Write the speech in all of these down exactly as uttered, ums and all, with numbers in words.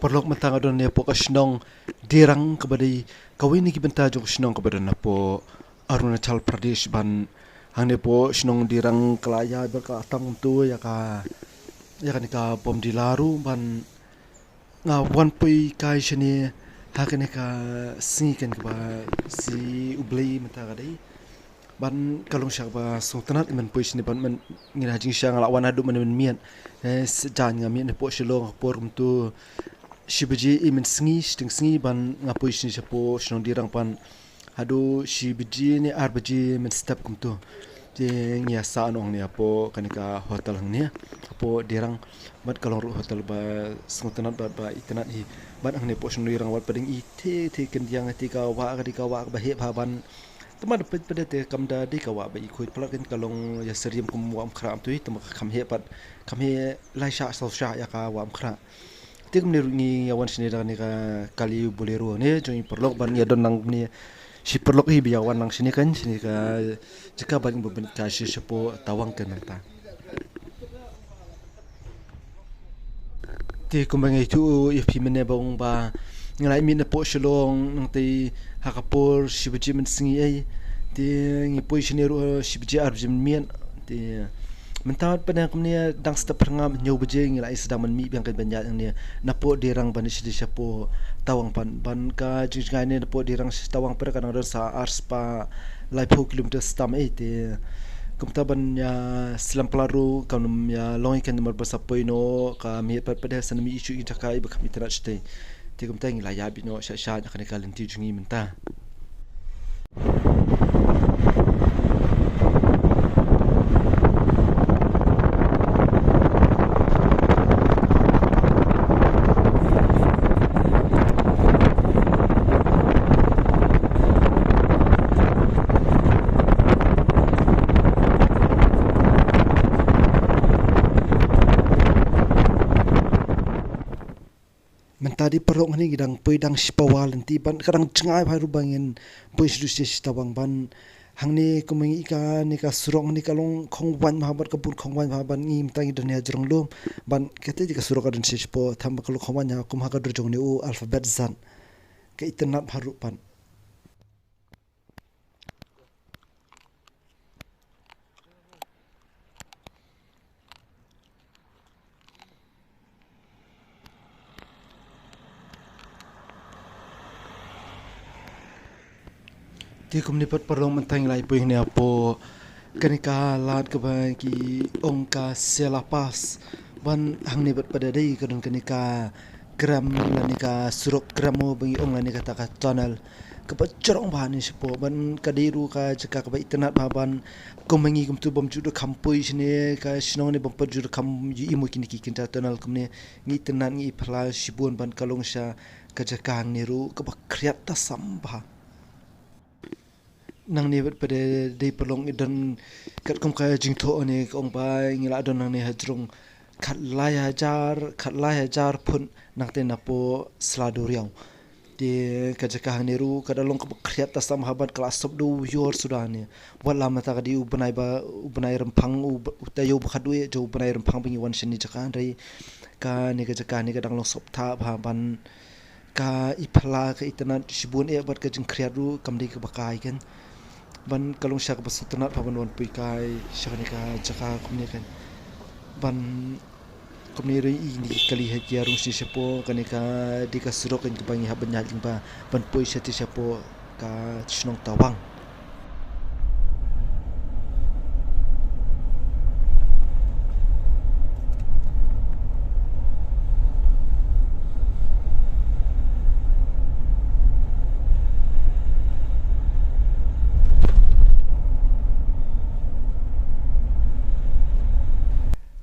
Paralok, mynta nga don ne hapoh ka shnong Dirang kaba dei kawei na ki bynta jong ka shnong kaba don hapoh Arunachal Pradesh, ban hangne hapoh shnong Dirang ka la ïa bad ka la tam kumtu ïa ka, ïa kane ka Bomdila ruh, ban nga wan poi kai shane ha kane ka sngi kan kaba shi U Blei mynta ka dei. Ban ka long sha kaba sngewtynnat ban poi shane, ban mynta ngi na jingshisha nga la wan haduh mynmiet. Eh, sdang nga miet hapoh Shillong ha por kumtu shi baje i mynsngi, shiteng sngi, ban nga poi shane shapoh shnong Dirang, ban haduh shi baje ne ar baje mynstep kumtu. Te ngi ïa sah noh hangne hapoh kane ka hotel hangne hapoh Dirang. Bad ka long ruh hotel ba sngewtynnat bad ba itynnat hi. Bad hangne hapoh shnong Dirang wat pdeng i te te kyndiang te ka wah ka dei ka wah kaba heh bha, ban tymmen pat pat te kam da dei ka wah ba i khuid palat, kan ka long ïa syriem kum wah Umkhrah tu hi, tymmen ka kham heh pat, kham heh lai shah saw shah ïa ka wah Umkhrah. Te kumne ruh ngi ïa wan shane da kane ka kali Bolero ne jong i paralok, ban ïa don lang kumne shi paralok hi ba ïa wan lang shane kan, shane ka jaka ban ba ban ka shi shapoh Tawang kan mynta. Te kumba nga ïathuh ïa phi mynne ba ong ba nga la miet napoh Shillong nangtei ha ka por shi baje mynsngi ei. Te ngi poi shane ruh shi baje ar baje mynmiet. Te mynta pat pdeng kumne dang step phyrngam hynñiew baje ngi la ïa sdang ban mih biang kan ban ïaid hangne napoh Dirang ban ïa shadei shapoh Tawang, ban, ban ka jingjngai ne napoh Dirang sha Tawang pat ka dang don sa ar spah laiphew kilometer stam ei. Te kumta ban ïa slem palat ruh kam nym ïa long ïa kan namar ba sa poi noh ka miet pat pat sa nym ïohi shuh ïa ka jaka iba kham itynnat shatei. Te kumta ngi la ïa bit noh sha sha ïa kane ka lynti jong ngi mynta. Mynta dei paralok hangne ngi dang poi dang shi pawa lynti, ban ka dang jngai bha ruh ba ngin poi sha dusha shi Tawang, ban hangne kumba ngi i kane ka surok hangne ka long khongwaiñ bha bad ka bun khongwaiñ bha, ban ngi mynta ngi don ha jrong lum, ban kata dei ka surok ka don sha shapoh, tang ba ka long khongwaiñ ha kum ha ka dur jong ne u alphabet Z. Ka itynnat bha ruh pat. Te kumne pat paralok mynta ngi la ïa poi hangne hapoh kane ka lad kaba ki ong ka Sela Pass. Ban hangne pat pat dei ka don kane ka krem lane ka surok krem mo ba ngi ong lane kata ka tunnel. Kaba jrong bha hangne shapoh, ban ka dei ruh ka jaka kaba itynnat bha, ban kumba ngi kumtu bym ju da kham poi shane ka shnong ne bym pat ju da kham ïohi mo kine ki kynta tunnel kumne, ngi itynnat ngi i phylla shibun, ban ka long sha ka jaka hangne ruh kaba khriat tasam bha. Nangne bad pat dei paralok ngi don katkum ka jingthoh ne ka ong ba ngi la don nangne ha jrong khatlai hajar, khatlai hajar phut nangtei napoh Sla Duriaw. Te ka jaka hangne ruh ka da long kaba khriat tasam bha, ban ka la sop da u ïor suda ne. Wat la mynta ka dei u bnai ba, u bnai rymphang, u, u taïew ba khatduh jong u bnai rymphang ba ngi wan shane jaka, hynrei kane ka jaka ne ka dang long sop thah bha, ban ka i phylla ka itynnat shibun eh bad ka jingkhriat ruh kam dei kaba kai kan. Ban ka long sha kaba sngewtynnat bha ban wan poi kai sha kane ka jaka kumne kan. Ban kumne ruh i ngi kali ha ki rung shi shapoh kane ka dei ka surok kan kaba ngi hap ban ïaid lyngba ban poi shatei shapoh ka shnong Tawang.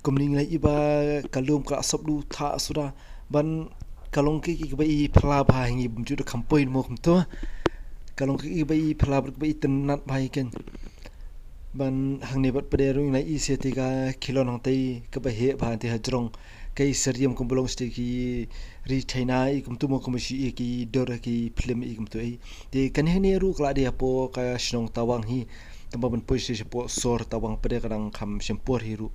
Kumne ngi la ïohi ba ka lum ka la sop duh thah suda, ban ka long ki, ki, kiba i phylla bha, ngi bym ju da kham poi mo kumto. Ka long ki, kiba i phylla bad kiba itynnat bha ïa kan. Ban hangne bad pat ruh ngi la ïohi shatei ka khilon hangtei kaba heh bha hangtei ha jrong. Ka i syriem kumba long shatei ki ri China i kumto mo, kumba shu i ki dur ki film i kumto i. Te kane hangne ruh ka la dei hapoh ka shnong Tawang hi. Tangba ban poi shatei shapoh sor Tawang pat ka dang kham shym por hi ruh.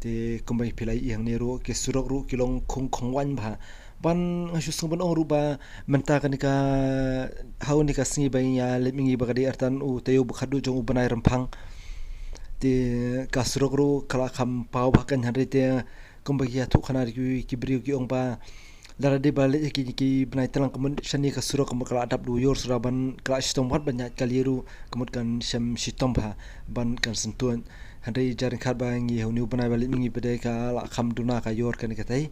Te kumba phi la ïohi hangne ruh ki surok ruh ki long khong khongwaiñ bha. Ban nga shu sngew ban ong ruh ba mynta kane ka, ha kane ka sngi ba ngi ïa leit mihngi ba ka dei artat u taïew ba khatduh jong u bnai Rymphang. Te ka surok ruh ka la kham paw bha kan, hynrei te kumba ki ïathuh khana ki, ki briew ki ong ba lada dei ba leit ha ki, ki bnai tlang ka mut shane ka surok ka mut ka la dap da u ïor suda ban ka la shitom wat ban ïaid kali ruh ka mut kan shem shitom bha ban kan syntuid. Hynrei jar khat ba ngi ha une u bnai ba leit mihngi pat de ka la kham duna ka ïor kane katai.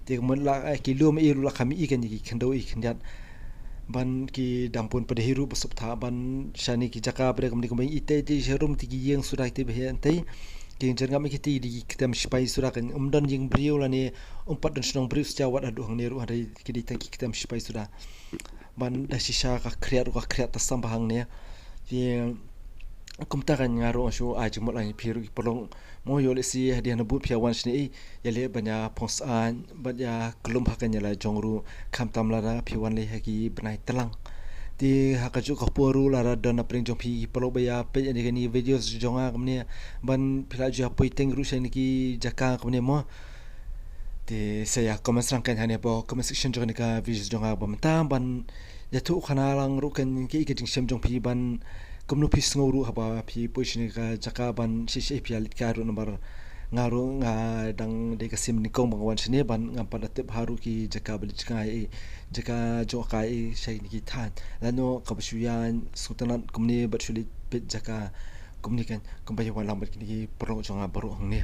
Te ka mut la, eh, ki lum i ruh la kham i kan ki khyndew i khyndiat. Ban ki dang bun pat de hi ruh ba sop tha ban shane ki jaka pat de kumne kumba i te te sharum te ki ïing suda te ba hi te. Ki jyrngam i ki te di ki ktem sipai suda kan, um don ïing briew lane um pat don shnong briew sha wat haduh hangne ruh, hynrei ki dei tang ki ktem sipai suda. Ban da shisha ka khriat ruh ka khriat tasam bha hangne. Te kumta kan nga ruh nga shu ai jingmut lang ïa phi ruh ki paralok. Mo ïoh lehse hadien ha bud phi ïa wan shane, ïa leh ban ïa phong sah, ban ïa khlum ha kane la jong ruh, khamtam lada phi wan leit ha ki bnai tlang. Te ha kajuh ka por ruh lada don na pdeng jong phi ki paralok ba ïa peit ïa kine ki videos jong nga kumne, ban phi la ju ïa poi teng ruh sha kine ki jaka kumne mo. Te sa ïa comment sdang kan hangne hapoh comment section jong kane ka video jong nga ba mynta ban ïathuh khana lang ruh kan kaei ka jingshem jong phi ban kumno phi sngew ruh haba phi poi shane ka jaka ban shisha phi ïa leit kai ruh namar nga ruh nga dang dei ka sim nyngkong ba nga wan shane ban ngam pat da tip ha ruh ki jaka ba leit jngai i, jaka jong ka i sha kine ki thaiñ. Lano kaba shu ïa sngewtynnat kumne bad shu leit peit jaka kumne kan. Kumba ïa wan lang bad kine ki paralok jong nga baroh hangne.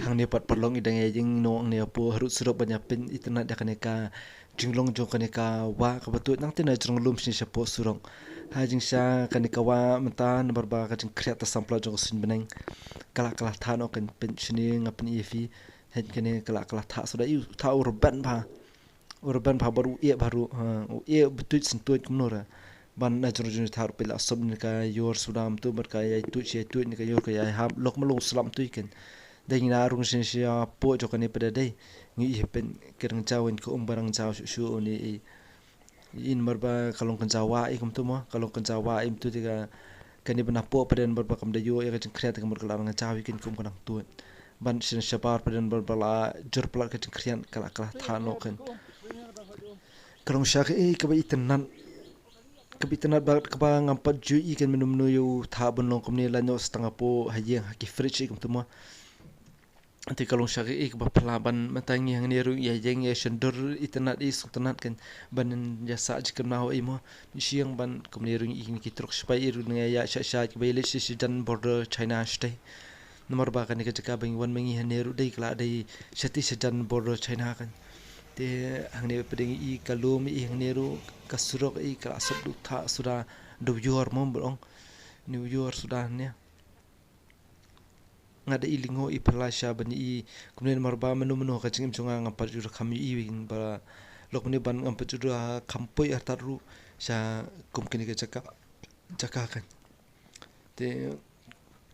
Hangne pat paralok i dang ïa ïeng noh hangne hapoh harud surok ban ïa pynitynnad ïa kane ka jinglong jong kane ka wah kaba tuid nangta na jrong lum shane shapoh surok. Ha jingshisha kane ka wah mynta namar ba ka jingkhriat ta sampla jong ka suiñ bneng. Ka la, ka la thah noh kan pyn shane nga pyni ïa phi. Hynrei kane ka la, ka la thah suda, i u thah u rben bha. U rben bha bad u ïeh bha ruh, ha, u ïeh ba tuid syn tuid kumno re. Ban na jrong jrong thah ruh phi la sop ne ka ïor suda mynta bad ka ïai tuid ïai tuid ne ka ïor ka ïai hap lok ma long u slap mynta kan. Dei ngi na rung shisha poh jong kane pat de dei. Ngi ïa pyn ka rang jaw in ka um ba rang jaw shuh shuh ne i. I namar ba ka long kynjaw wah i kumta mo, ka long kynjaw wah i mynta te ka, kane ba na poh pat de namar ba kam da ïoh ïa ka jingkhriat te ka mut ka la rang jaw i kin kum ka nang tuid. Ban shisha shabar pat de namar ba la jur palat ka jingkhriat ka la, ka la thah noh kan. Ka long shisha kaei kaba itynnad. Kaba itynnad bad kaba ngam pat ju i kan mynno mynno ïa u thah ban long kumne, lano sa tang hapoh ha ïing ha ki fridge i kumta mo. Te ka long shisha kaei kaba phylla ban mynta ngi hangne ruh ïa ïeng ïa shon dur itynnad i sngewtynnad kan ban ïa sah jingkynmaw i mo. Shisha ban kumne ruh i kine ki trok sipai i ruh ngi ïa shah shah kiba ïaleit sha shajan border China shatei. Namar ba kane ka jaka ba ngi wan ma ngi hangne ruh dei ka la dei shatei shajan border China kan. Te hangne pat de ngi i ka lum i hangne ruh ka surok i ka la sop da u thah suda da u ïor mo ba ong. Ne u ïor suda hangne. Nga da i lyngngoh i phylla shisha ban i kumne namar ba mynno mynno ka jingim jong nga ngam pat ju da kham i wei ba lok mynne ban ngam pat ju da kham poi artat ruh sha kum kine ka jaka, jaka kan. Te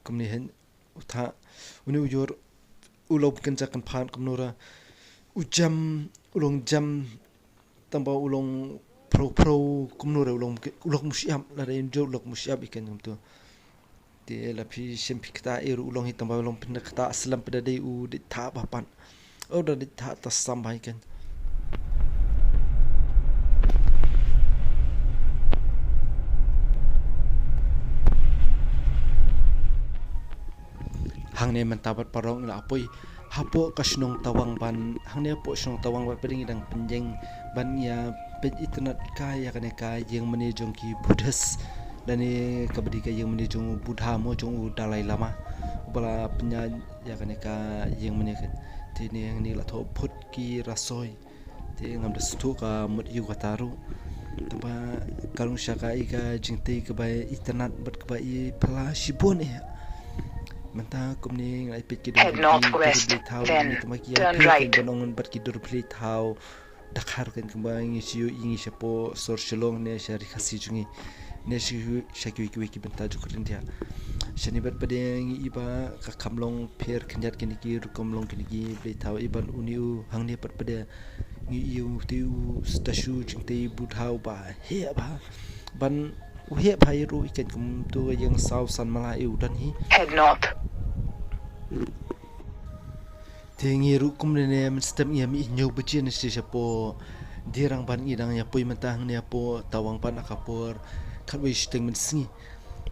kumne hynrei u thah une u ïor u long kynja kynphad kumno ra u jam u long jam tang ba u long phrew phrew kumno re u long, u long mushiap lada ïa u long mushiap i kan kumto. Te la phi shem phi kata i ruh u long hi tang ba u long phin kata slem pat de dei u dei thah ba pat. U da dei thah ta sam ba i kan. Hangne mynta bad paralok ngi la poi hapoh ka shnong Tawang ban, hangne hapoh shnong Tawang bad pat de ngi dang pynïeng ban ïa peit itynnad kai ïa kane ka ïing mane jong ki Buddhist lane kaba dei ka ïing mane jong u Buddha mo jong u Dalai Lama uba la pynïaid ïa kane ka ïing mane kan. Te ne hangne la thoh phut ki rasoi. Te ngam da sngewthuh ka mut ïa kata ruh. Tangba ka long shisha kaei ka jingtei kaba itynnad bad kaba i phylla shibun eh. Mynta kumne ngi la ïa peit ki don ki dur bli thaw, ngi tuma ki ïa peit ki ban ong bad ki dur bli thaw. Dakhar kan kumba ngi shu ïohi ngi shapoh sor Shillong ne sha ri Khasi jong ngi. Ne sha kiwei kiwei ki bynta jong ka India. Shane bad pat de ngi i ba ka kham long pher khyndiat kine ki rukom long kine ki bli thaw, i ban une u hangne pat pat de ngi i u te u statue jingtei Buddha uba heh bha. Ban u heh bha ïa ruh i kan kumto ïa nga saw san mala i u don hi. Te ngi ruh kumne ne mynstep ngi ïa mih hynñiew baje ne shi shapoh Dirrang ban ngi dang ïa poi mynta hangne hapoh Tawang ban ha ka por khatwei shiteng mynsngi.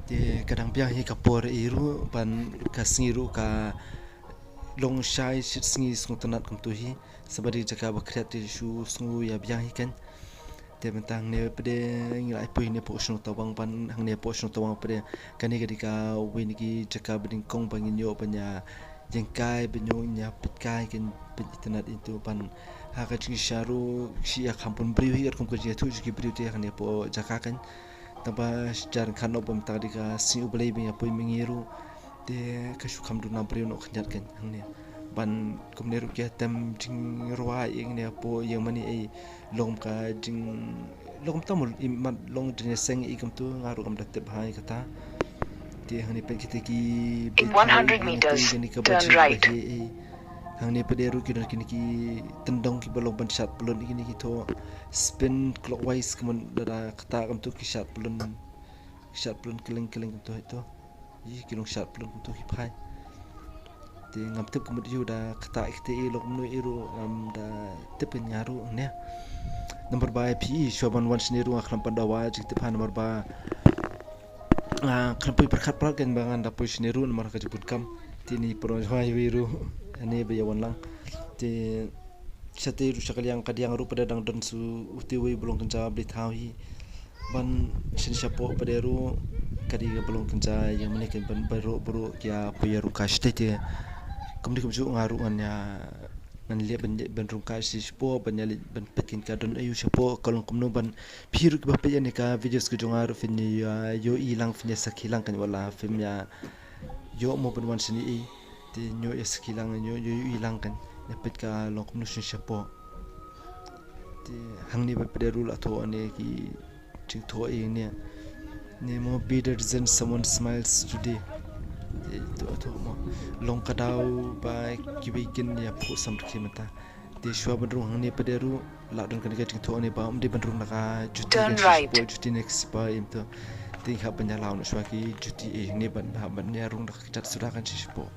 Te ka dang biang hi ka por i ruh ban ka sngi ruh ka long shai shit sngi sngewtynnat kumto hi. Sa ba dei jaka ba khriat te shu sngew ïa biang hi kan. Te mynta hangne pat de ngi la ïa poi hangne hapoh shnong Tawang ban hangne hapoh shnong Tawang pat de kane ka dei kawei na ki jaka ba nyngkong ba ngin ïoh ban ïa ïeng kai ban ïoh ïa peit kai kan peit itynnat ïa tu ban ha ka jingshisha ruh shi ïa kham pun briew hi katkum ka jingïathuh jong ki briew te hangne hapoh jaka kan. Tang ba shi jar khan noh ba mynta ka dei ka sngi U Blei ba ngi ïa poi mynta ruh. Te ka shu kham duna briew noh khyndiat kan hangne. Ban kumne ruh ki ïa tem jingrwai ïa ngi ne hapoh ïa mane ei long ka jing long tam i mat long jingïaseng i kumto nga ruh ngam da tip bha ïa kata. Te hangne peit kita ki In one hundred meters, turn right. Hangne pat de ruh ki don kine ki tyndong kiba long ban shad pyllun ïa kine ki thoh spin clockwise kumne da kata kumto ki shad pyllun. Shad pyllun kylleng kylleng kumto hi to. Ïa ki long shad pyllun kumto hi phai. Te ngam tip kumno ïa u da kata i kata i long kumno i ruh ngam da tip kan nga ruh ne. Namar ba i phi i shuwa ban wan shane ruh nga khlem pan dawa jingtip ha namar ba nga khlem poi pyrkhat palat kan ba ngan da poi shane ruh namar ka jingpun kam. Te ni pynroi jong nga i ruh ane ba ïa wan lang. Te Shatei ruh sha ka liang ka diang ruh pat de dang don shu uti uwei ba long kynja bli thaw hi. Ban shen shapoh pat de ruh ka dei ka ba long kynja ïa mane kan ban baroh baroh ki ïa poi ïa rung kai shatei te. Kumne kumjuh nga ruh ngan ïa ngan leh ban ban rung kai shapoh ban ïa leh ban peit kan ka don aïu shapoh ka long kumno ban phi ruh kiba peit ïa ne ka videos ka jong nga ruh phin ïa ïohi lang phin ïa sakhi lang kan wala phim ïa ïoh mo ban wan shane i. Te ngi ïa sakhi lang ngi ïa ïohi lang kan ïa peit ka long kumno shen shapoh. Te hangne ba pat de ruh la thoh ne ki jingthoh ïa ne. Ne mo be the reason someone smiles today. Te thoh thoh mo long ka daw ba kiwei kin ïa phuh samrkhie mynta. Te shuwa ban rung hangne pat de ruh la don kane ka jingthoh ne ba ym dei ban rung da ka juti kan shi shapoh juti next ba im to. Te nga hap ban ïa law noh shuwa ki juti eh hangne ban hap ban ïa rung da ka kjat suda kan shi shapoh.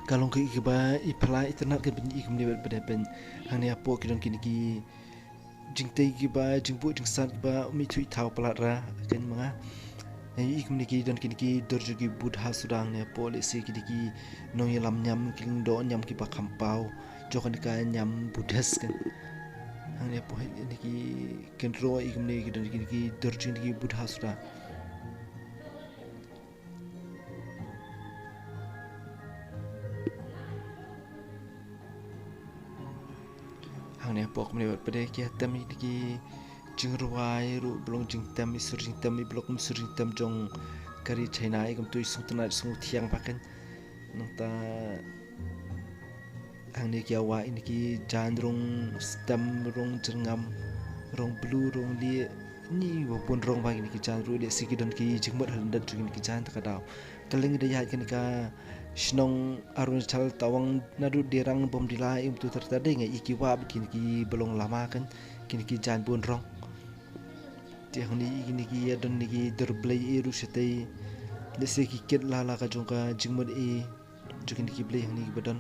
Ka long ka i kiba i phylla itynnat ka ban i kumne bad bad ban hangne hapoh ki don kine ki jingtei kiba jingbuh jingsat kiba ym ithuh ithaw palat ra kan ma nga. Ngi i kumne ki don kine ki dur jong ki Buddha suda hangne hapoh lehse kine ki nongïalam niam ki lyngdoh niam kiba kham paw jong kane ka niam Buddhist kan. Hangne hapoh kine ki kynroh i kumne ki don kine ki dur jong kine ki Buddha suda. Hangne hapoh kumne bad pat de ki ïa tem ïa ki jingrwai ruh ba long jingtem i sur jingtem i ba long kum sur jingtem jong ka ri China i kumto i sngewtynnat i sngewthiang ba kan. Nangta hangne ki ïa wah ïa ki jaiñ rong stem rong jyrngam rong blue rong lieh ni ba bun rong ba ïa ki jaiñ ruh lehse ki don ki jingmut ha lyndet jong ki jaiñ ta ka daw. Ka leng da ïaid kane ka shnong Arunachal Tawang naduh Dirrang bym dila im tu ter ter dei nga i ki wah ba kine ki ba long lama kan kine ki jaiñ bun rong. Te hangne i kine ki ïa don ne ki dur blei i ruh shatei. Lehse ki kit la la ka jong ka jingmut i jong kine ki blei hangne ki ba don.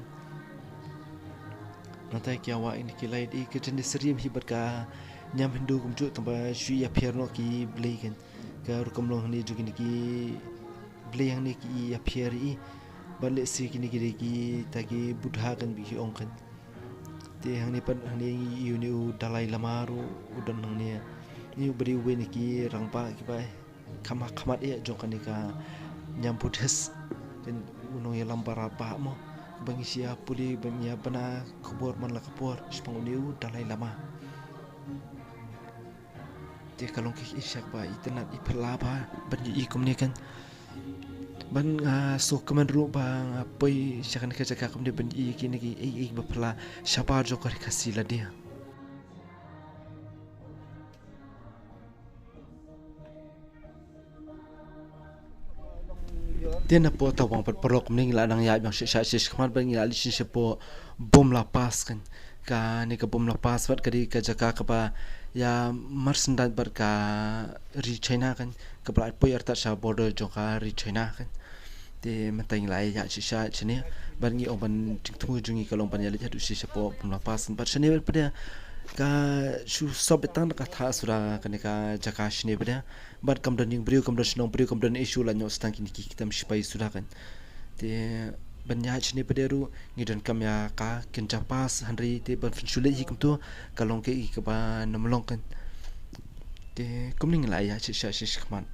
Nangta ki ïa wah ïa kine ki light i ka jingïasyriem hi bad ka niam Hindu kumjuh tang ba shu ïapher noh ki blei kan. Ka rukom long hangne jong kine ki blei hangne ki ïapher i bad lehse kine ki dei kita ki Buddha kan ba ki ong kan. Te hangne pat hangne ngi ïohi une u Dalai Lama ruh u don hangne. Une u ba dei uwei na ki rangbah kiba kham ha khmat eh jong kane ka niam Buddhist. Kan u nongïalam ba radbah mo ba ngi shu ïa pule ba ngi ïa bna khubor man la ka por shaphang une u Dalai Lama. Te Ka long ka i shak ba i tnat i phylla ba ban i kumne kan. Ban nga sngewkmen ruh ba nga poi sha kane ka jaka kumne ban i kine ki ei ei ba phylla shabar jong ka Ri Khasi lade. Te napoh Tawang pat paralok mynne ngi la dang ïaid biang shisha shisha khmat bad ngi la leit shisha hapoh Bumla Pass kan. Kane ka Bumla Pass bad ka dei ka jaka kaba ïa marsyndat bad ka ri China kan, kaba la poi artat sha border jong ka ri China kan. Te mynta ngi la ïaid shisha shane bad ngi ong ban jingthmu jong ngi ka long ban ïa leit haduh shisha hapoh Bumla Pass bad shane bad pat ka shu sop tang da ka thah suda kane ka jaka shane bad bad kam don ïing briew, kam don shnong briew, kam don issue la ñiuh stang kine ki kyndam shipai suda kan. Te ban ïaid shane pat ruh ngi donkam ïa ka Kynja Pass hynrei te ban pynshlur hi kumto ka long kaei kaba nym long kan. Te kumne ngi la ïaid shisha shisha khmat.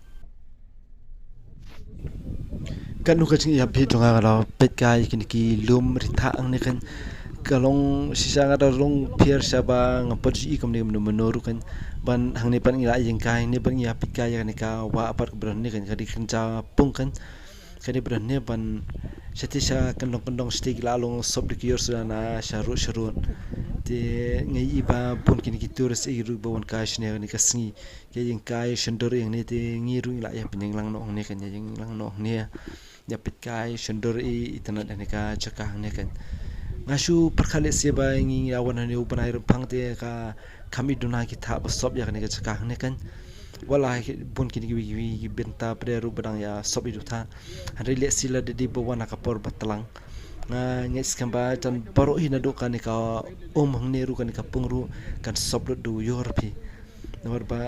Katno ka jingïapeit jong nga ka la peit kai kine ki lum rithah hangne kan. Ka long shisha nga da long pher sha ba ngam pat ju i kumne mano mano ruh kan. Ban hangne pat ngi la ïeng kai hangne ban ngi ïapeit kai ïa kane ka wah pat kaba don hangne kan, ka dei Kynja Pung kan. Kane ba don hangne ban shatei sha kyndong kyndong shatei ki la long sop da ki ïor suda na sharud sharud. Te nga i ba bun kine ki tourist ei ruh ba wan kai shane kane ka sngi. Ki ïeng kai shon dur ei hangne te ngi ruh ngi la ïa pynïeng lang noh hangne kan, ïa ïeng lang noh hangne. Ïapeit kai shon dur ei itynnad hangne ka jaka hangne kan. Nga shu pyrkhat lehse ba ngi ïa wan hangne u bnai Rymphang te ka kham i duna ki thah ba sop ïa kane ka jaka hangne kan. Wat la bun kine kiwei kiwei ki bynta pat ruh ba dang ïa sop i duna thah. Hynrei lehse lada dei ba wan ha ka por ba tlang. Nga ngeit skhem ba jan baroh hi naduh kane ka um hangne ruh kane ka pung ruh kan sop lut da u ïor phi. Namar ba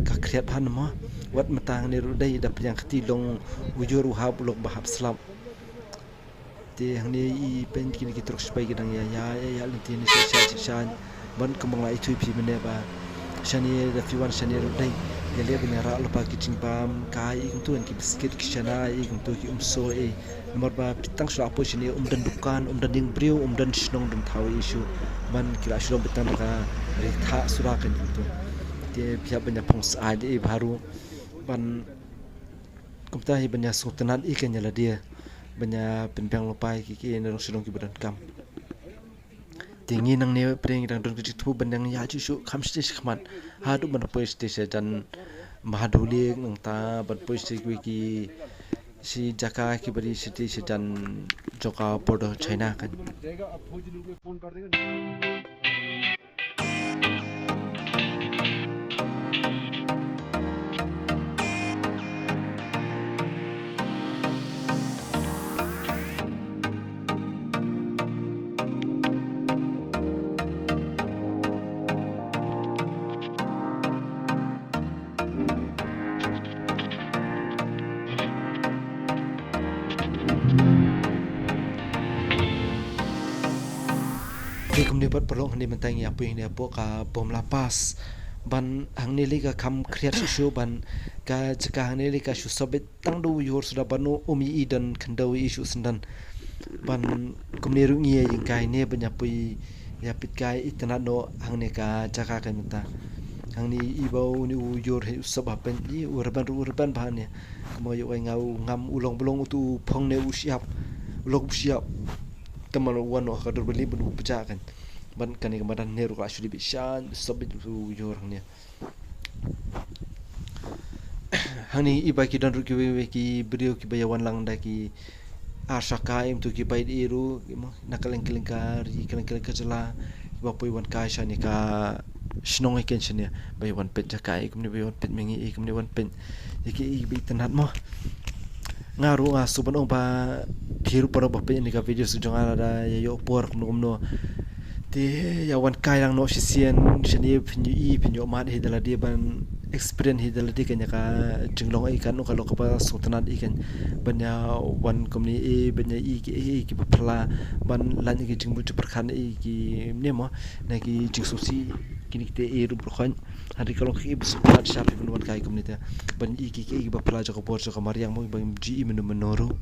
ka khriat bha namar wat mynta hangne ruh dei da pdiang kti long u ïor u hap u lok ba hap slap. Te hangne i pyn kine ki trok shipai ki dang ïa ïa ïa ïa lynti ne sha sha sha sha. Ban kumba nga la ïathuh ïa phi mynne ba shane da phi wan shane ruh dei ïa leh ban ïa rah lypa ki jingbam kai i kumto, ki biskit ki shana i kumto, ki umso i. Namar ba phi tang shu la poi shane um don dukan, um don ïing briew, um don shnong don thaw i shuh. Ban ki la shu long phi tang da ka ri thah sura kan kumto. Te phi hap ban ïa phong sha ai de i bha ruh ban kumta hi ban ïa sngewtynnat i kan ïa lade ban ïa pynbiang lypa ïa ki ki na dong sha dong kiba donkam. Te ngi nangne pyrshang dang don ka jingthmu ban dang ïa shuh shuh kham shatei shakhmat haduh ban poi shatei shajan Mahadhuli nangta ban poi shatei kiwei ki shi jaka kiba dei shatei shajan jong ka border China kan. Te kumne pat paralok hangne mynta ngi ïa poi hangne hapoh ka Bumla Pass. Ban hangne lei ka kham khriat shuh shuh ban ka jaka hangne lei ka shu sop beit tang da u ïor suda ban um i don khyndew i shu syndon. Ban kumne ruh ngi ïa ïeng kai ne ban ïa poi ïa peit kai itynnad noh hangne ka jaka kan mynta. Hangne i ba une u ïor hi u sop ha pyn i u rben ruh u rben bha ne. Kumba ïoh kai nga u ngam u long ba long utu u phong ne u shyiap u long u shyiap. Te man u wan noh ha ka dur bali ban u pjah kan. Ban kane ka madan ne ruh ka la shu dei beit shan sop beit u ïor hangne. Hangne i ba ki don ruh kiwei kiwei ki briew kiba ïa wan lang da ki ar shaka im tu ki bai dei ruh ki mo na ka lyngkha lyngkha ri ka lyngkha lyngkha jylla kiba poi wan kai shane ka shnong i ken shane ba ïa wan peit jaka i kumne ba ïa wan peit mengi i kumne wan peit ïa ki i ba itynnad mo. Nga ruh nga shu ban ong ba phi ruh paralok ba peit ïa kane ka video shu jong nga lada ïa ïoh por kumno kumno. Te ïa wan kai lang noh shisien shane phin ïoh i phin ïoh mad hi da lade ban experience hi da lade kan ïa ka jinglong i kan ong ka lok kaba sngewtynnad i kan ban ïa wan kumne i ban ïa i ki i kiba phylla ban lait ïa ki jingmut jingpyrkhat i ki ne mo na ki jingsngewsih kine kite i ruh pyrkhat. Hynrei ka long kaei ba sngewtynnad sha phi ban wan kai kumne te ban i ki kiei kiba phylla jong ka bor jong ka mariang mo ba ngim ju i mynno mynno ruh.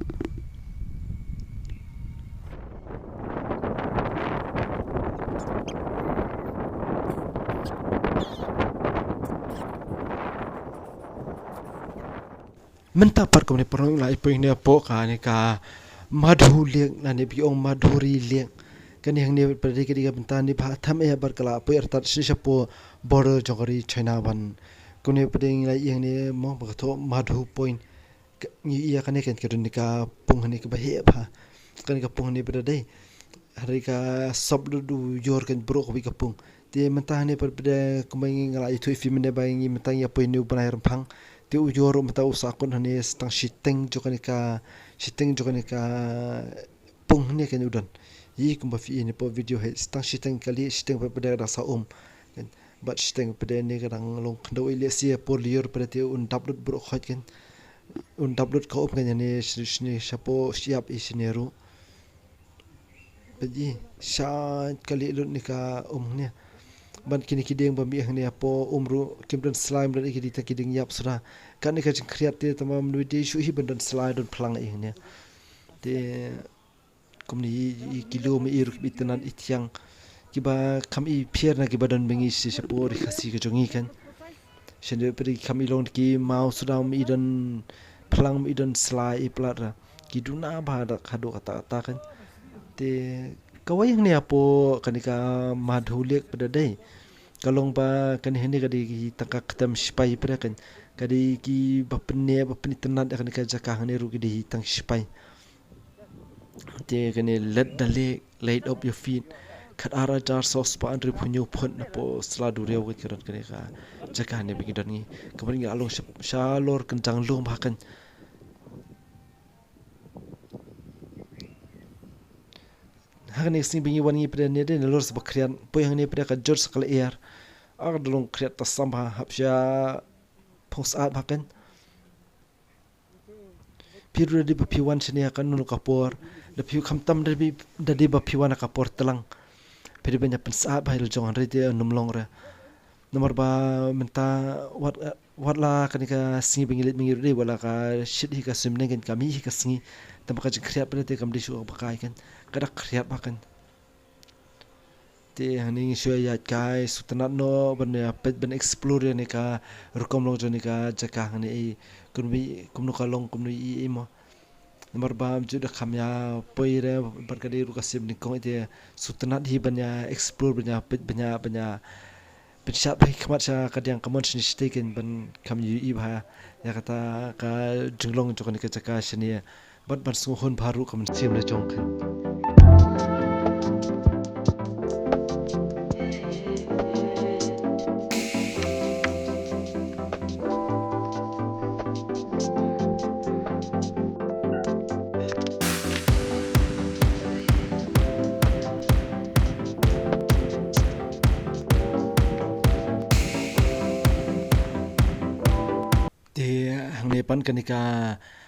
Mynta pat kumne paralok, la ïa poi hangne hapoh kane ka Madhu Lake, lane ba ki ong Madhuri Lake. Kane hangne pat ka dei ka bynta ne ba ha tam eh bad ka la poi artat shane shapoh border jong ka ri China ban. Kumne pat dei ngi la ïa hangne mo ba ka thoh Madhu Point. Ka, ngi ïa kane kan ka don ne ka pung hangne kaba heh bha. Kane ka pung hangne pat dei. Hynrei ka sop lut u yor kan brok ka pung. Te mynta hangne pat pat dei kumba ngi nga la ïathuh ïa phi mynne ba ngi mynta ngi ïa poi hangne u bnai Rymphang. Te u yor mynta u sah kut hangne stang shiteng jong kane ka, shiteng jong kane ka pung hangne kan u don. Ïa kumba phi ïa ne po video hi stang shiteng kali, shiteng pat pat dei da sa um. Bad shiteng pat dei ne ka dang long khyndew ïa lehse por lyiur pat dei te un dap lut brok khoit kan. Un dap lut ka um kan ïa ne shane shapoh shyiap ïa shane ruh. Peit, sha ka leh lut ne ka um hangne. Ban kine ki dieng ba mih hangne hapoh um ruh kim don slai, don ki dei tang ki dieng ïap suda. Kane ka jingkhriat te tang ba mynta dei shu hi ban don slai don phlang ïa hangne. Te kumne i, i kilo ma i ruh kiba itynnad ithiang. Kiba kham i pher na kiba don ba ngi shi shapoh ri Khasi ka jong ngi kan. Shane pat dei kham i long ki maw suda ma i don phlang ma i don slai i plat ra. Ki duna bha da haduh katta katta kan. Te kawei hangne hapoh kane ka Madhu Lake pat dei. Ka long ba kane hangne ka dei ki tang ka ktem shipai pat kan. Ka dei kiba pynne ba pynitynnad ïa kane ka jaka hangne ruh ki dei tang shipai. Te kane Let the lake light up your feet. Khatar hajar saw spah hynriewphew hynñiew phut napoh sla duriaw ka don kane ka jaka ne ba ngi don ngi. Ka ban ngi la long sha, shalor kynjang lum ha kan. Ha kane ka sngi ba ngi wan ngi pat dei ne dei nalor sa ba khriat. Poi hangne pat dei ka jot sa ka lyer. Ar da long khriat ta sam bha hap sha phong syaid bha kan. Phi ruh da dei ba phi wan shane ha kano ka por, da phi khamtam da dei, da dei ba phi wan ha ka por tlang. Phi dei ban ïa pynsyaid bha ïa la jong hynrei te ym long re. Namar ba mynta wat, wat la kane ka sngi ba ngi leit ma ngi ruh dei wat la ka shit hi ka sngi, mynne kan ka mih hi ka sngi. Tang ba ka jingkhriat pat te kam dei shuh kaba kai kan. Ka da khriat bha kan. Te hangne ngi shu ïaid kai sngewtynnad noh ban ïa peit ban explore ïa kane ka rukom long jong kane ka jaka hangne, i kumno, kumno ka long kumno i, i mo. Namar ba ym ju da kham ïa poi re bad ka dei ruh ka sep nyngkong, i te sngewtynnad hi ban ïa explore ban ïa peit ban ïa, ban ïa pynshad bha khmat sha ka diang ka mon shane shatei kan ban kham ïohi bha ïa kata ka jinglong jong kane ka jaka shane. Bad ban sngewhun bha ruh ka mynsiem la jong ka. Te hangne pat kane ka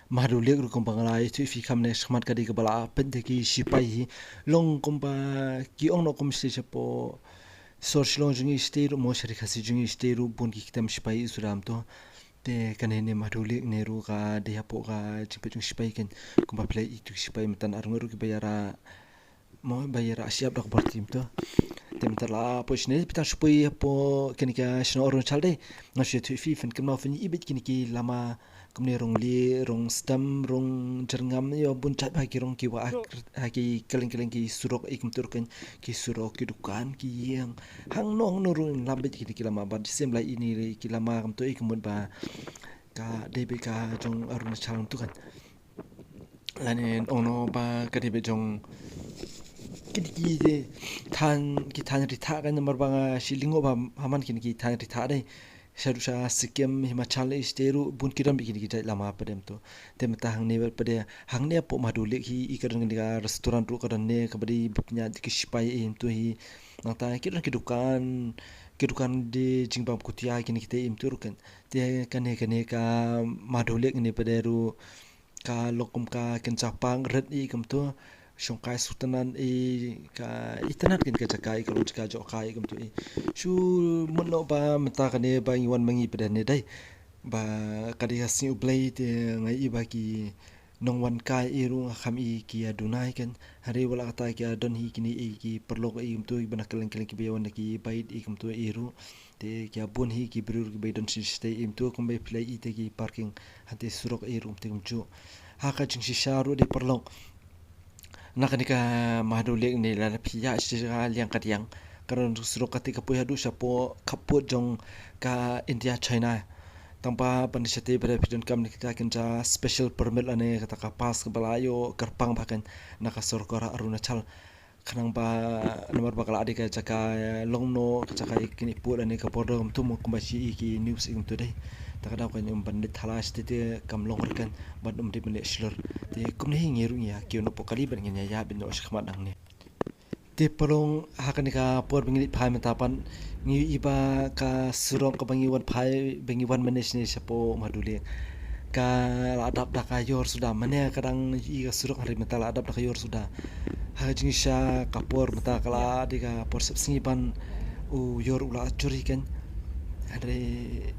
Madhu Lake ruh kumba nga la ïathuh ïa phi kham ne shakhmat ka dei kaba la peit da ki shipai hi. Long kumba ki ong noh kum shatei shapoh sor Shillong jong ngi shatei ruh mo sha ri Khasi jong ngi shatei ruh bun ki ktem shipai i suda mo to. Te kane ne Madhu Lake ne ruh ka dei hapoh ka jingpeit jong shipai kan. Kumba phi la ïathuh shipai mynta ar ngut ruh kiba ïa ra mo ba ïa ra shyiap da ka bor tim to. Te mynta la poi shane phi tang shu poi hapoh kane ka shnong Arunachal dei. Nga shu ïathuh ïa phi phin kynmaw phin ïohi beit kine ki lama kumne rong lieh, rong stem, rong jyrngam, ïa bun jait bha ki rong ki wah ha ki kylleng kylleng ki surok i kumta ruh kan, ki surok, ki dukan, ki ïing. Hangno hangno ruh lam beit kine ki lama bad shisien la ine ki lama kumta i ka mut ba ka dei beit ka jong Arunachal kumta kan. Lane ong noh ba ka dei beit jong kine ki thaiñ, ki thaiñ rithah kan, namar ba nga shu lyngngoh ba ha man kine ki thaiñ rithah dei. Sha ruh sha Sikkim, Himachal, i shatei ruh bun ki don beit kine ki jait lama pat de mo to. Te mynta hangne pat de, hangne hapoh Madhu Lake hi i ka don kane ka restaurant ruh ka don ne kaba dei ba pynïaid da ki shipai i mo to hi. Nangta ki don ki dukan, ki dukan de jingbam kutia kine kita i mo to ruh kan. Te kane, kane ka Madhu Lake ne pat de ruh ka long kum ka kynja pang rit i kumto, shongkai sngewtynnad i, ka itynnad kane ka jaka i, ka long jaka jong ka i kumto i. Shu mut noh ba mynta kane ba ngi wan ma ngi pat de ne dei ba ka dei ka sngi U Blei te nga i ba ki nongwan kai ei ruh nga kham i ki ïa dunai kan. Hynrei wat la katta ki ïa don hi kine ei ki paralok ei kumto kiba na kylleng kylleng kiba ïa wan da ki bike ei kumto ei ruh. Te ki ïa bun hi ki briew kiba ïa don shisha te ei kumto kumba phi la i te ki parking hangtei surok ei ruh kumtei kumjuh. Ha ka jingshisha ruh de paralok, na kane ka Mawhadoleng ne lada phi ïaid shisha ka liang ka diang, ka don surok kata ka poi haduh shapoh khappud jong ka India China. Tang ba ban shatei ba da phi donkam ne kata kin ja special permit lane kata ka pass kaba la ïoh kyrpang bha kan na ka sorkar Arunachal. Khnang ba namar ba ka la dei ka jaka longno, ka jaka kin ïa pud lane ka border kumto mo kumba shi i ki news i kumto dei. Ta ka daw kan ym ban leit thala shatei te kam long re kan ban ym dei ban leit shlur. Te kumne hi ngi ruh ngi ïa kiew noh hapoh kali ban ngin ïa ïaid beit noh shakhmat nangne. Te paralok, ha kane ka por ba ngi leit phai mynta pat ngi ïohi ba ka surok kaba ngi wan phai ba ngi wan mynne shane shapoh Mawhadoleng ka la dap da ka ïor suda. Mynne ka dang ïohi ka surok, hynrei mynta la dap da ka ïor suda. Ha ka jingshisha ka por mynta ka la dei ka por sepsngi ban u ïor u la jur hi kan. Hynrei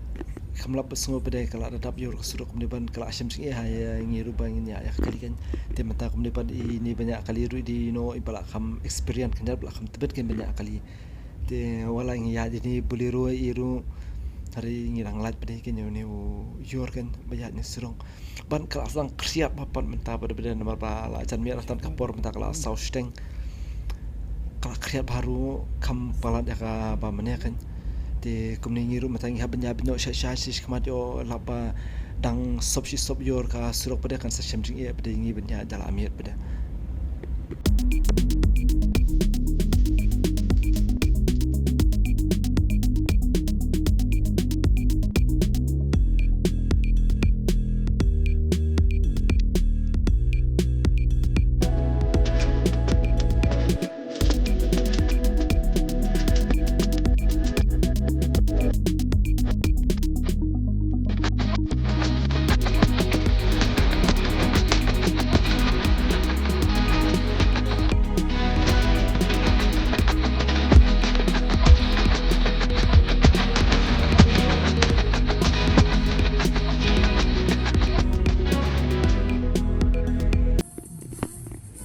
kham lap ba sngew pat de ka la dap ïor ka surok kumne ban ka la shem jingeh ha ïa ngi ruh ba ngin ïa ïa kali kan. Te mynta kumne pat ine ba ñiah kali ruh dei ino iba la kham experience kan, ba la kham tbit kan ba ñiah kali. Te wat la ngi ïaid ine Bolero ei ruh, hynrei ngi dang lait pat de kan ïa une u ïor kan ba ïaid ne surok. Ban ka la sdang khriat bha pat mynta ba da ba da namar ba la jan miet ratan ka por mynta ka la saw shiteng. Ka la khriat bha ruh kham palat ïa kaba mynne kan. Te kumne ngi ruh mynta ngi hap ban ïaid beit noh shai shai shi khmat ïoh lap ba dang sop shi sop ïor ka surok pat de kan sa shem jingeh pat de ngi ban ïaid da la miet pat de.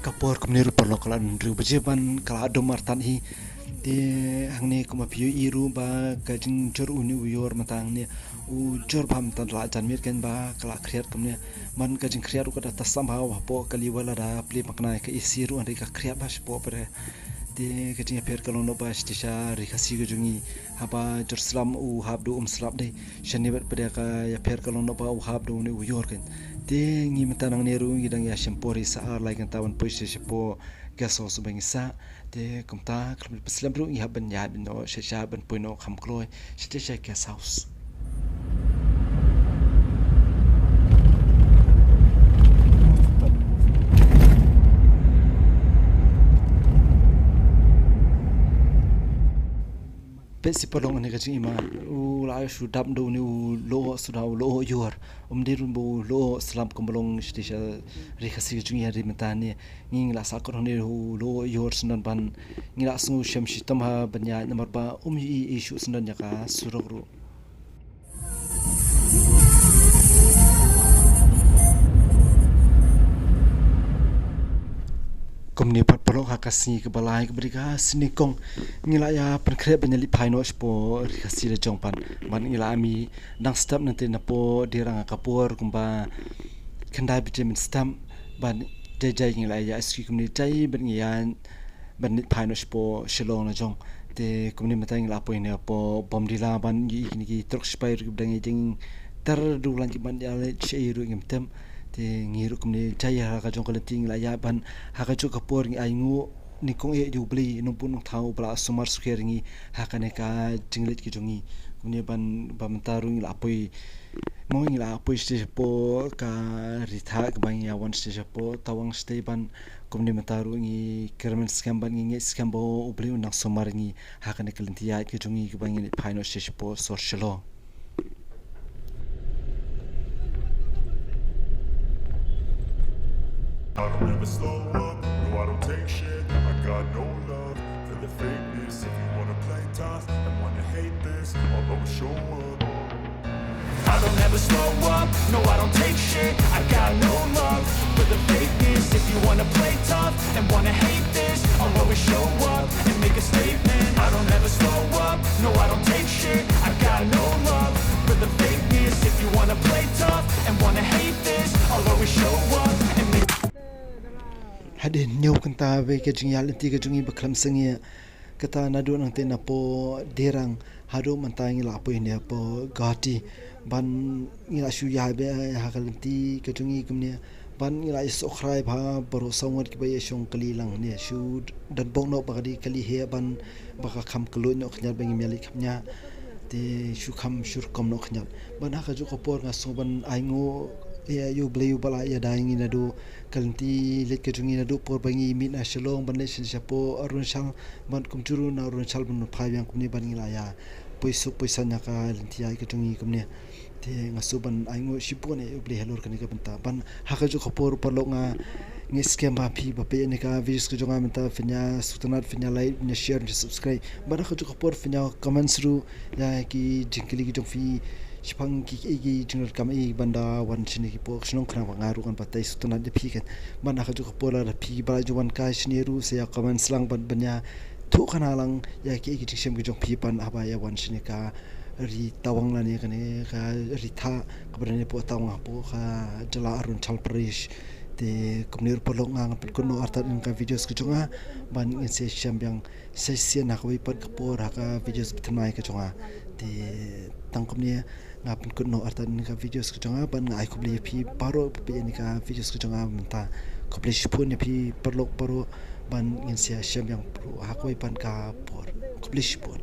Ka por kumne ruh paralok ka la don hynriew baje ban ka la dum artat hi. Te hangne kumba phi ïohi ruh ba ka jingjur une u ïor mynta hangne u jur bha mynta la jan miet kan ba ka la khriat kumne. Ban ka jingkhriat ruh ka da tasam bha hapoh kali, wat la da plie makna ka A C ruh hynrei ka khriat bha shapoh pat de. Te ka jingïapher ka long noh ba shatei sha ri Khasi ka jong ngi haba jur slap u hap da um slap dei. Shane bad pat de ka ïapher ka long noh ba u hap da une u ïor kan. Te ngi mynta nangne ruh ngi dang ïa shim por hi sa ar lai kynta ban poi sha shapoh guest house ba ngi sah. Te kumta khlem da pynslem ruh ngi hap ban ïaid beit noh sha sha ban poi noh kham kloi shatei sha guest house. Peit shi paralok, une ka jingim u la shu dap da une u loh suda u loh ïor. Um dei ruh ba u loh slap kumba long shatei sha ri Khasi ka jong ngi hynrei mynta ne ngi la sah kot hangne u loh ïor syndon ban ngi la sngew shem shitom ha ban ïaid namar ba um ïohi ei shuh syndon ïa ka surok ruh. Kumne pat paralok ha ka sngi kaba lai kaba dei ka sngi nyngkong ngi la ïa pynkhreh ban ïa leit phai noh shapoh ri Khasi la jong pat. Ban ngi la mih dang step nangta napoh Dirrang ha ka por kumba khyndai baje mynstep. Ban jai jai ngi la ïa suki kumne jai ban ngi ïa ban leit phai noh shapoh Shillong la jong. Te kumne mynta ngi la poi ne hapoh Bomdila ban ïohi kine ki trok sipai ruh ki dang ïa jingtar dulan ki ban ïa leit shaei ruh ngim tip. Te ngi ruh kumne jai ha ka jong ka lynti ngi la ïa ban ha ka jong ka por ngi ainguh nyngkong eh ïa U Blei Nongbuh Nongthaw uba la sumar sukher ïa ngi ha kane ka jingleit ka jong ngi. Kumne ban ba mynta ruh ngi la poi Mo ngi la poi shatei shapoh ka ri Thailand kaba ngi ïa wan shatei shapoh Tawang shatei ban kumne mynta ruh ngi kyrmen skhem ban ngi ngeit skhem ba U Blei un nang sumar ïa ngi ha kane ka lynti ïaid ka jong ngi kaba ngi leit phai noh shatei shapoh sor Shillong. I don't ever slow up, no, I don't take shit. I got no love for the fakeness. If you wanna play tough and wanna hate this, I'll always show up. I don't ever slow up, no, I don't take shit. I got no love The fakeness, if you wanna play tough and wanna hate this, I'll always show up and make a statement. I don't ever slow up, no, I don't take shit. I got no love for the fakeness. If you wanna play tough and wanna hate this, I'll always show up and make Hadien hynñiew kynta bad ka jingïaid lynti ka jong ngi ba khlem sangeh, kata naduh nangtei napoh Derang haduh mynta ngi la poi ne hapoh Guwahati, ban ngi la shu ïaid bad ha ka lynti ka jong ngi kumne, ban ngi la ïasoh khrai bha baroh saw ngut kiba ïashong kali lang ne, shu don bok noh ba ka dei kali heh ban ba ka kham kylluid noh khyndiat ba ngim ïaleit kham ñiah. Te shu kham shu rukom noh khyndiat. Ban ha kajuh ka por nga sngew ban ainguh ïa U Blei uba la ïada ïa ngi naduh ka lynti leit ka jong ngi naduh por ba ngi mih na Shillong ban leit sha, shapoh Arunachal, ban kumjuh ruh na Arunachal ban phai biang kumne ban ngi la ïa poi suk poi saiñ ha ka lynti ïaid ka jong ngi kumne. Te nga sngew ban ainguh shibun ïa U Blei halor kane ka bynta. Ban ha kajuh ka por paralok nga ngeit skhem ba phi ba peit ïa kane ka videos ka jong nga mynta phin ïa sngewtynnat, phin ïa like, phin ïa share, phin ïa subscribe. Ban ha kajuh ka por phin ïa comment ruh ïa ki jingkylli ki jong phi shaphang ki, ki, ki jingdonkam, eh, ban da wan shane ki por shnong khnang ba nga ruh ngan batai sngewtynnat ïa phi kan. Ban ha kajuh ka por lada phi ba la ju wan kai shane ruh sa ïa comment lang ban, ban ïa thuh khana lang ïa ki, ki jingshem ki jong phi ban haba ïa wan shane ka ri tawang lane kane ka ri thah kaba don hapoh tawang hapoh ka jylla Arunachal Pradesh. Te kumne ruh paralok nga ngan pynkut noh artat ïa ka videos ka jong nga ban ngin sa ïashem biang shisien ha kawei pat ka por ha ka videos ba thymmai ka jong nga. Te tang kumne nga pynkut noh artat ïa ka videos ka jong nga ban nga ai khublei ïa phi baroh ba peit ïa ka videos ka jong nga mynta. Khublei shibun ïa phi paralok baroh ban ngin sa ïashem biang baroh ha kawei pat ka por. Khublei shibun.